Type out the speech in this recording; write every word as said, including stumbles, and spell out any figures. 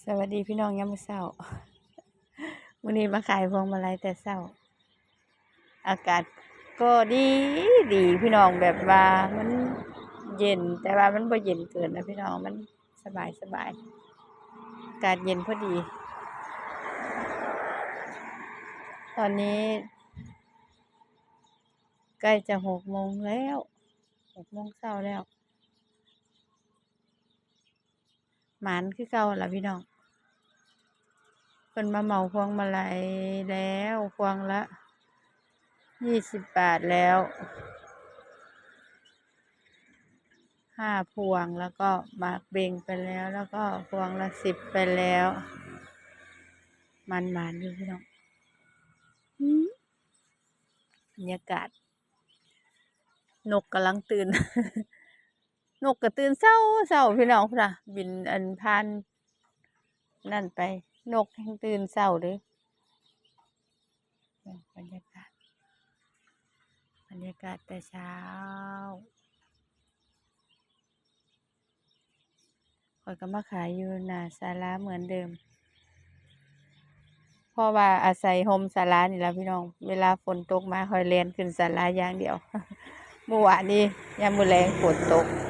สวัสดีพี่น้องยามมื้อเช้า มื้อนี้มาขายพวงมาลัยแต่เช้า อากาศก็ดีดีพี่น้อง แบบว่ามันเย็น แต่ว่ามันบ่เย็นเกินนะพี่น้อง มันสบายสบาย อากาศเย็นพอดี ตอนนี้ ใกล้จะหกโมงแล้ว หกโมงเช้าแล้ว หมานคือเก่าล่ะพี่น้อง เพิ่นมาเหมาพวงมาลัยแล้ว พวงละยี่สิบบาทแล้ว ห้าพวง แล้วก็หมากเบ่งไปแล้ว แล้วก็พวงละสิบไปแล้ว หมานๆ อยู่พี่น้อง อืม บรรยากาศ นกกำลังตื่น นกก็ตื่นเช้าเช้าพี่น้องพุ้นน่ะ บินอันผ่านนั่นไป นกแฮ่งตื่นเช้าเด้อ บรรยากาศ บรรยากาศแต่เช้า ข้อยก็มาขายอยู่หน้าศาลาเหมือนเดิม เพราะว่าอาศัยร่มศาลานี่ล่ะพี่น้อง เวลาฝนตกมาข้อยแล่นขึ้นศาลาอย่างเดียว มื้อวานนี้ยามมื้อแลงฝนตก